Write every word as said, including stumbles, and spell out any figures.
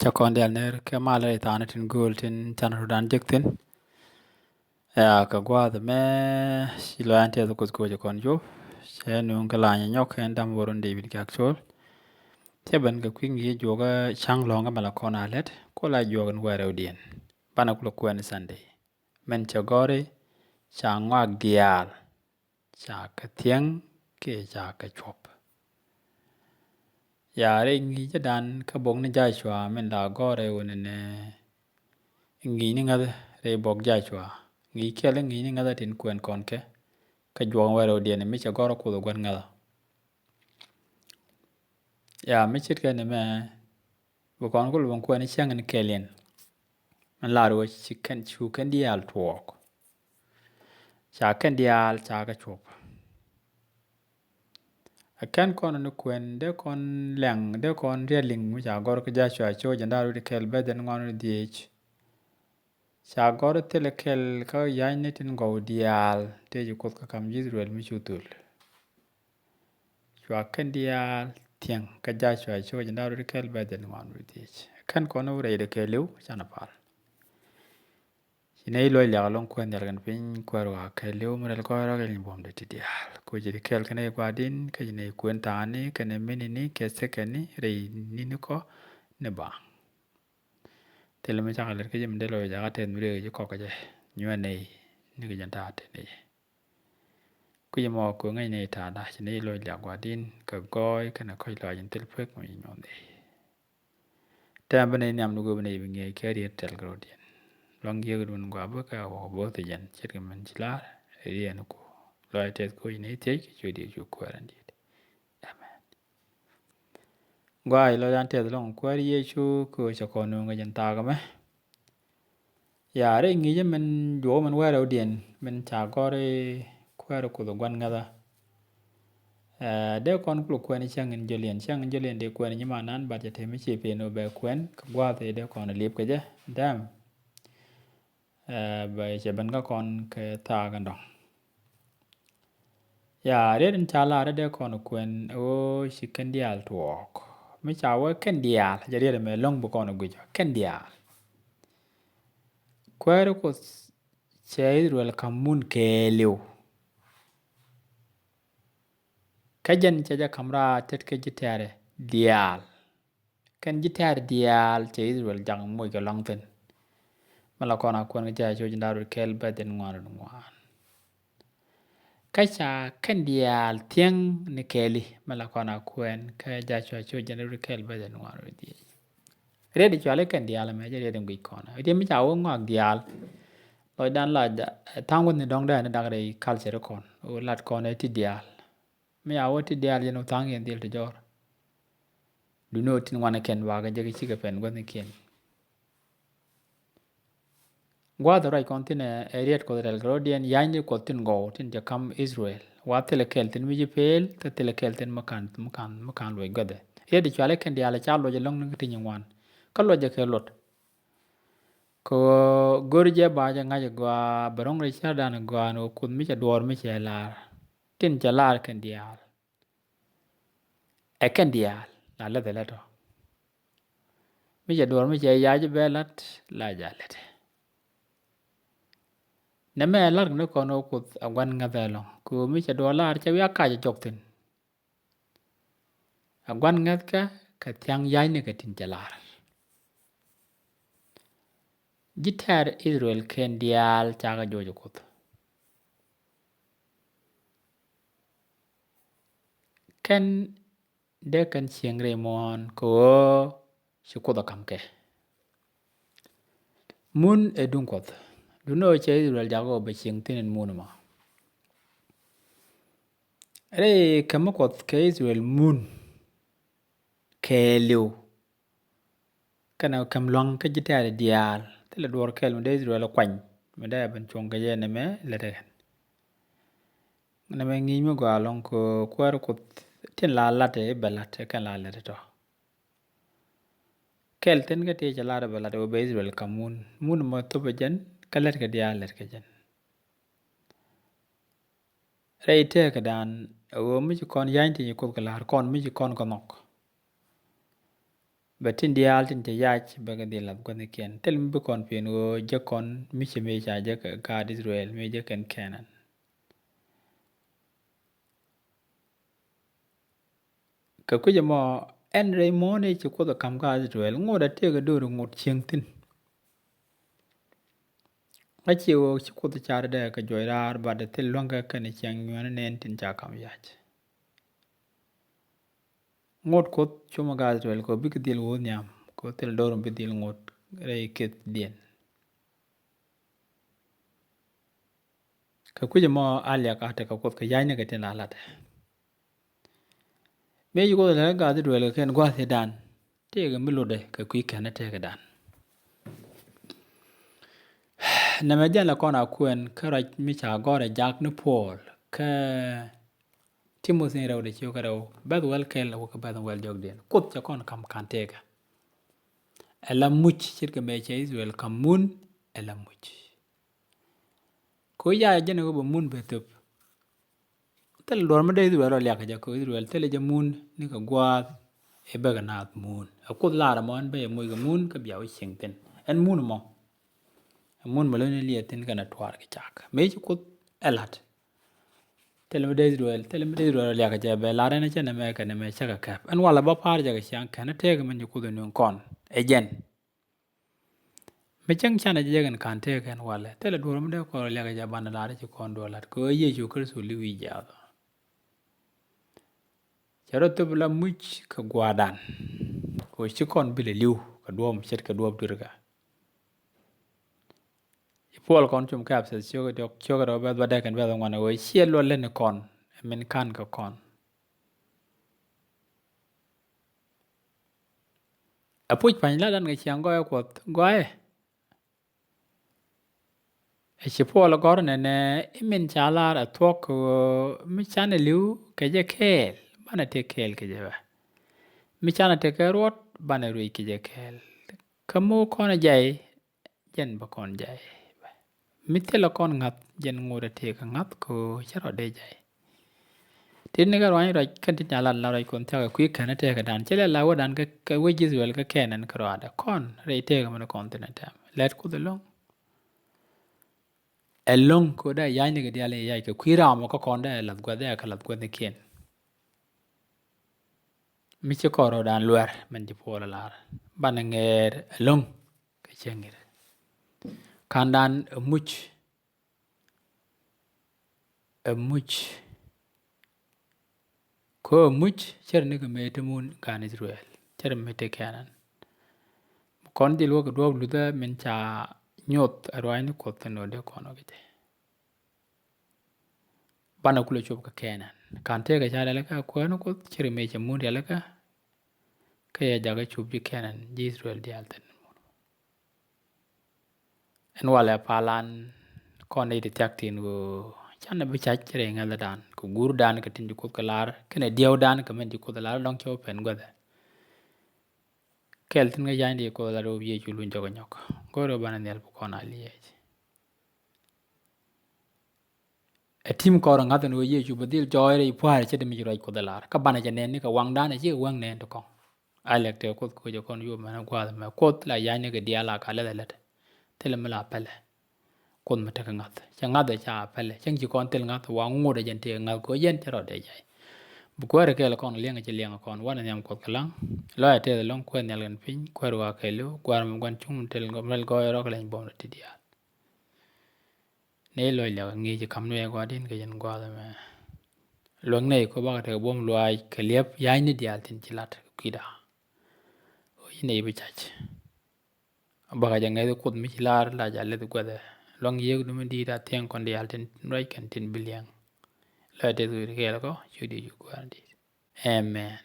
Ca kɔn dial ner kɛ mal rɛy thaani tin gööl tin can rɔdan jek thin. Ya kɛ gua̱a̱th mɛ ci lɔyan tɛth Kuoth kɛ wecɛ kɔn cuɔp. Cɛ nuŋ kɛ lany nyɔk kɛ dam wä run David kɛ actual. Cɛ ben kɛ kui̱ ŋi̱i̱c juɔkä ca̱ŋ lɔ̱ŋ kɛ mɛ la kɔn a lɛt kuɔ la juɔk in wɛrɛwdiɛn. Banɛ kulɛ kuɛn Sunday. Mɛn cɛ gɔri ca ŋɔak diaal. Ca kɛ thiäŋ kiɛ ca kɛ cuɔp. Ya rɛy ŋi̱i̱cädan kä bok ni Jacua min la gɔrɛ wä ni nɛ ŋi̱i̱c ni ŋäth rɛy bok Jacua. Ŋi̱i̱c kɛl ŋi̱i̱c ni ŋäth tin kuɛn kɔn kɛ kä juɔk wɛrɛwdiɛn mi cɛ gɔr Kuoth gua̱n ŋäth. Ya mi ce̱tkɛ ni mɛ Bi kɔn ku lubin kuɛn cäŋ in kɛl in. Min lar wä ci kɛn cu kɛn diaal tuɔɔk. Ca kɛn diaal ca kɛ cuɔp. Ɛ kɛn kɔn ni kuɛn dee kɔn lɛŋ dee kɔn riɛl liŋ mi ca gɔr kä Jacua cio̱ jɛn da̱r wi̱cdɛ kɛl bɛth in ŋuan wi̱cdɛ dhiec. Ca gɔr thilɛ kɛl kä ya̱cni tin gɔw diaal tëë ci Kuoth kä kam ji̱ Israel mi cu thul. Cua kɛn diaal thiäŋ kä Jacua cio̱ jɛn da̱r wi̱cdɛ kɛl bɛth in ŋuan wi̱cdɛ dhiec. Kɛn kɔn wä rɛydɛ kɛɛliw canɛ pal. Ci nɛy luɔc liak ɛlɔ̱ŋ kuɛn nhial kɛn piny kuäär wa kɛɛliw mi rɛl kɔc rɔ̱ kɛ li̱ny buɔ̱mdɛ ti diaal. Ku ci di kɛɛl kɛn ɛ gua̱a̱din kä ci nɛy kuɛn thaani kɛn ɛ minini kɛ thikɛni rɛy ni̱ni kɔ ni baŋ. Thil mi cakɛ lät kä jɛ mi dee lɔc jakä tɛth mi riek ji̱ kɔk kɛ jɛ nyuɛ nɛy ni kɛ jɛn ta̱a̱ tɛn jɛ. Kui̱c mɔ kɛ ŋäc nɛy ta̱a̱ da̱a̱ ci nɛy lɔc liak gua̱di̱n kɛ gɔɔy kɛnɛ kɔc lɔaac in thil pek mi nyuɔn dhie. Tɛm bi nɛy nhiam ni go̱o̱p nɛy bi ŋiɛc kɛ riet tɛl kɛ rɔ̱diɛn. Luaŋ giek duun gɔaa bä kɛ wä bo̱o̱th jɛn ce̱tkɛ min ci la̱r riɛn ku lɔaac tɛth koc nɛy thiec kɛ cuɛ diɛ cu kuɛɛr ɛn diet. Amen. Gua̱a̱c lɔcdan tɛth lɔŋ kuäär Yecu kɛ ɣöö cɛ kɔn nööŋ kɛ jɛn thaak ɛmɛ. Ya rɛy ŋi̱i̱cä min juɔk min wɛɛrɛ wä diɛn min ca gɔr i̱ kuäär Kuoth ɛ gua̱n ŋäthä. Ɛ dee kɔn kulɛ kuɛn i̱ cäŋ in jɔliɛn cäŋ in jɔliɛn dee kuɛn i̱ nyimanan bat cɛ te mi ci pen wä bɛ kuɛn kɛ gua̱a̱th i̱ dee kɔn i̱ liep kɛ jɛ dɛm. Ɛ bɛ cɛ ben kä kɔn kɛ thaak in dɔ̱ŋ. Ya riet in ca lar dee kɔn kuɛn ɣöö ci kɛn diaal tuɔɔk mi ca wee kɛn diaal jɛ riet ɛmɛ lo̱ŋ bi kɔn guic kɛn diaal. Kuäär Kuoth cɛ Israel ka̱m mun kɛɛliw. Kä jɛn cɛ jɛ ka̱m raar tet kɛ ji̱ tɛ̈rɛ diaal. Kɛn ji̱ tɛ̈r diaal cɛ Israel jaŋ moc kɛ lɔ̱ŋ thi̱n. Mi la kɔn a kuɛn kä Jacua ji̱ da̱r wi̱cdɛ kɛl bɛth in ŋuan wi̱cdɛ ŋuan. Kä ca kɛn diaal thiäŋ ni kɛɛli mi la kɔn a kuɛn kä Jacua cio̱ ji̱ da̱r wi̱cdɛ kɛl bɛth in ŋuan wi̱cdɛ dhiec. Riet i̱ cuali kɛn diaal ɛmɛ jɛ riet in guic kɔn. Riet mi ca wä ŋɔak diaal. Lɔcdan la tha̱a̱ŋ wäth ni dɔ̱ŋ dee ni dak rɛy culture kɔn. Wä lat kɔn ɛ ti diaal. Mi a wä ti diaal yɛn wä tha̱a̱ŋ yɛn dhil ti jɔɔr. Duŋni wä tin ŋuan kɛn wakä jɛ kɛ cikɛ pɛn gua̱thnikiɛn. Gua̱a̱th ruac kɔn thin ɛ riet Kuɔth rɛl kɛ rɔ̱diɛn ya̱cni Kuɔth tin gɔw tin cɛ ka̱m Israel. Wa thilɛ kɛl thin mi ci pel thilɛ kɛl thin mi ka̱n mi ka̱n mi ka̱n luɔc gua̱thɛ. Riet i̱ cualɛ kɛn diaal ca luɔc ɛlɔ̱ŋ ni kä ti nyin ŋuan. Kä luɔc ɛ kɛ luɔt. Kɛ ɣöö go̱r jɛ ba jɛ ŋa̱c ɛ gɔaa bɛ ro̱ŋ rɛy cärdan ɛ gɔaa ni ɣöö Kuoth mi cɛ duɔɔr mi cɛ laar. Tin cɛ laar kɛn diaal. Ɛ kɛn diaal la läth ɛ lät ɔ. Mi cɛ duɔ̱ɔ̱r mi cɛ yac bɛ la̱t la ja lät. Nɛmɛ ɛ la̱t kɛ ni kɔn ɣöö Kuoth ɛ gua̱n ŋäth ɛlɔ̱ŋ kɛ ɣöö mi cɛ duɔ̱ɔ̱r la̱r cɛ wi̱i̱ a kac ɛ jɔk thi̱n. Ɛ gua̱n ŋäthkä kɛ thia̱ŋ ya̱cni kɛ tin cɛ la̱r. Ji̱ tɛ̈r Israel kɛn diaal cakɛ joc ɛ Kuoth. Kɛn dee kɛn cieŋ rɛy muɔ̱ɔ̱n kɛ ɣöö ci Kuoth ɛ ka̱m kɛ. Mun ɛ duŋ Kuɔth. Duŋni ɣöö cɛ Israel jakä ɣöö bɛ cieŋ thi̱n ɛn mun ɛmɔ. Rɛy kɛ mi Kuɔth kɛ Israel mun kɛɛliw. Kɛnɛ kɛm lua̱ŋ kä ji̱ tɛ̈ri diaal thilɛ duɔ̱ɔ̱r kɛl mi dee Israel kuany mi dee ben cuɔ̱ŋ kɛ jɛ nɛmɛ lät ɛ kɛn. Nɛmɛ ŋi̱i̱c mi gɔaa ɛlɔ̱ŋ kɛ kuäär Kuoth tin la la̱t ɛ bɛ la̱t ɛ kɛn la lät ɛ tɔ. Kɛl thin kä tëë cɛ la̱t ɛ bɛ la̱t ɛ wä bɛ Israel ka̱m mun mun mɔ thop ɛ jɛn kä lät kɛ diaal lät kɛ jɛn. Rɛy tëëkädan ɛ ɣöö mi ci kɔn ya̱ny ti ci Kuoth kɛ la̱r kɔn mi ci kɔn kɛ nhɔk. Bɛ tin diaal tin cɛ yac bɛ kɛ dhil lath gua̱thnikiɛn. Thil mi bi kɔn pi̱n ɣöö jek kɔn mi ci mëë ca jek gaat Israel mëë jek kɛn Kenan. Kɛ kui̱c ɛmɔ ɛn rɛy muɔ̱ɔ̱n i̱ ci Kuoth ɛ ka̱m gaat Israel, ŋot a tëëk ɛ do̱r ŋot cieŋ thi̱n. Ŋa̱c ci ɣöö ci Kuoth car dee kɛ juɔc raar, bat ɛ thil luäŋkɛ kɛnɛ ciaŋ nyuɛn nɛn tin ca ka̱m yac. Ŋot Kuoth cumɛ gaat Israel kɛ ɣöö bikɛ dhil ɣöö nhiam kɛ ɣöö thil do̱r mi bi dhil ŋot rɛy kethdiɛn. Kɛ kui̱c ɛmɔ a liak a tekɛ Kuoth kɛ ya̱cnikɛ tin a la̱tdɛ. Mëë ci Kuoth lɛ gaat Israel kɛ kɛn gua̱thidan, tëëkɛ mi lotdɛ kɛ kui̱ kɛn tëëkɛ dan. Nɛmɛ jɛn lɛ kɔn a kuɛn kä ruac mi ca gɔ̱r ɛ jak ni Puɔl kä Timothi in rɛw dee ciök kä rɛw, bɛ̈th wäl kɛl wä kä bɛ̈th wäl jɔkdiɛn. Kuoth cɛ kɔn ka̱m ka̱n tëëkɛ. Ɛ la muc ce̱tkɛ mëë cɛ Israel ka̱m mun, ɛ la muc. Kɛ ɣöö yac jɛn ɛ ɣöö bɛ mun bɛ thöp. Thilɛ duɔ̱ɔ̱r mi dee Israel rɔ liak kɛ jɛ, kɛ ɣöö Israel thilɛ jɛ mun ni kɛ gua̱a̱th i̱ bäkɛ naath mun. Ɛ Kuoth lar ɛmɔ ɛn bä yɛ moc kɛ mun kä bia wä cieŋ thi̱n. Ɛn mun ɛmɔ. Ɛ mun mɛ lo̱c ni liɛth thi̱n kɛnɛ tuaar kɛ cak. Mëë ci Kuoth ɛ la̱t. Thilɛ mi dee Israel, thilɛ mi dee Israel rɔ liak kɛ jɛ bɛ lar ɛn ɛ cɛ nɛmɛ kɛ nɛmɛ cä kɛ kɛp. Ɛn walɛ bä pa̱a̱r jɛ kɛ ciaŋ kɛn ɛ tëëk min ci Kuoth ɛ nuŋ kɔn ɛ jɛn. Mi cäŋ canɛ jɛ jɛ kɛn ka̱n tëëk kɛn walɛ. Thilɛ duɔ̱ɔ̱r mi dee kɔn rɔ liak kɛ jɛ banɛ lar ci kɔn duɔ̱ɔ̱r la̱t kɛ ɣöö Yecu Kritho li̱w i̱ jiaath. Cɛ rɔ thöp la muc kɛ gua̱a̱rdan. Kɛ ɣöö ci kɔn bilɛ li̱w kɛ duɔ̱ɔ̱p ce̱tkɛ duɔ̱ɔ̱p dui̱rkä. Ci Puɔl kɔn cum kä Ɛpɛthäth ciökä diɔ̱k, ciökä diɔ̱k bɛ̈th bädäk kɛn bɛ̈th ŋuan ɛ ɣöö ciɛ luɔt lät ni kɔn ɛ min ka̱n kɛ kɔn. Ɛ puc pa̱ny la̱tdan kɛ ciaŋ gɔaaɛ Kuɔth gɔaaɛ. Ɛ ci Puɔl gɔ̱r nɛnɛ i̱ min ca lar ɛ thuɔ̱k kɛ ɣöö mi canɛ li̱w kɛ jɛ kɛɛl banɛ tëk kɛɛl kɛ jɛ bä. Mi canɛ tëk kɛ ruɔt banɛ ruëc kɛ jɛ kɛɛl. Kä mi wä kɔn ɛ jay jɛn bä kɔn jay bä. Mi thilɛ kɔn ŋa̱th jɛn ŋot ɛ tëëk kɛ ŋa̱th kɛ ɣöö cä rɔ dee jay. Tin ni kɛ ruany ruac kɛn tin ca lat la ruac Kuɔth thia̱k kɛ kui̱ kɛn tëëkɛ dan. Cɛ lɛ la wä dan kɛ, kɛ wec Israel kɛ Kenan kɛ ruaadɛ kɔn rɛy tëëkɛ mɛn kɔn thin ɛ tɛm. Lɛt Kuoth ɛlɔ̱ŋ. Ɛlɔ̱ŋ kɛ wä dee ya̱cnikɛ diaal in yac kɛ kui̱ ram ɔ kä kɔn dee lath gua̱th dee kɛ lath gua̱thnikiɛn. Mi ci kɔn rɔ dan luɛr mɛn ci Puɔl ɛ lar. Banɛ ŋɛɛr ɛlɔ̱ŋ kɛ cäŋ ŋi̱r. Ka̱ndan ɛ muc. Ɛ muc. Kɛ ɣöö ɛ muc cär ni kɛ mëë te mun gan Israel, cär mëë te Kenan. Kɔn dhil wä kɛ duɔ̱ɔ̱p luthä min ca nyoth ɛ ruaacni Kuɔth thi̱n ɣöö dee kɔn wä kɛ jɛ. Banɛ kulɛ cop kɛ Kenan. Ka̱n tëëkɛ ca rialikä kuääni Kuɔth cär mëë cɛ mun rialikä. Kä yɛ jakä cop ji̱ Kenan ji̱ Israel diaal thi̱n. Ɛn walɛ palan kɔn nɛy ti thiak tin ɣöö canɛ bi cac rɛy ŋäthädan kɛ guurdan kɛ tin ci Kuoth kɛ lar kɛnɛ diɛwdan kɛ min ci Kuoth ɛ lar dɔ̱ŋ cɛ wä pɛn guäthɛ. Kɛl thi̱n kä ya̱ny di Kuoth ɛ lar wä Yecu luny jɔk ɛ nyɔk. Go̱o̱rɛ banɛ nhial bi kɔn a liɛɛc. Ɛ tim kɔrɛ ŋa̱th ɛn ɣöö Yecu bɛ dhil jɔɔc rɛy pua̱a̱r cɛ ti mi ci ruac Kuoth ɛ lar kä banɛ cɛ nɛn ni kɛ waŋdan ɛ cikɛ waŋ nɛn ti kɔŋ. A lɛk tëë Kuoth koc ɛ kɔn yom mɛn ɛ gua̱a̱th ɛmɛ Kuoth la ya̱cni kɛ diaal a ka lɛth ɛ lät. Thilɛ mi la pɛlɛ. Kuoth mi tekɛ ŋa̱th cɛ ŋa̱th ɛ ca pɛlɛ cäŋ ci kɔn thil ŋa̱th wa ŋot ɛ jɛn tëë ŋa̱th kɛ ɣöö jɛn cɛ rɔɔdɛ jay. Bi kuäärɛ kɛɛl ɛ kɔn liɛŋ ɛ cɛ liɛŋ ɛ kɔn wanɛ nhiam Kuoth kɛ laŋ. Lɔc ɛ tɛth ɛlɔ̱ŋ kuɛɛr nhial kɛn piny kuäär wa kɛɛliw gua̱a̱r mi gua̱n cuŋ mi tɛl gɔm rɛl gɔɔy rɔ kɛ leny buɔ̱mdɛ ti diaal. Nɛy lɔc liak ŋi̱i̱c ka̱m nuɛɛk gua̱di̱n kɛ yɛn gua̱a̱th ɛmɛ. Luäŋ nɛy kɔ bakɛ tekɛ buɔ̱m luaac kɛ liɛp ya̱cni diaal tin ci lat kɛ kui̱da. Ɣöö ci nɛy bi cac. Bakɛ jɛ ŋäth Kuoth mi ci lar la ca leth guäthɛ. Luäŋ yiëëkdu mi di̱i̱t a thiɛŋ kɔn diaal tin ruac kɛn tin bi liɛŋ. Lɔc tɛth wi̱i̱ kɛɛl kɔ ci di̱i̱t cu gua̱a̱r di̱i̱t. Amen.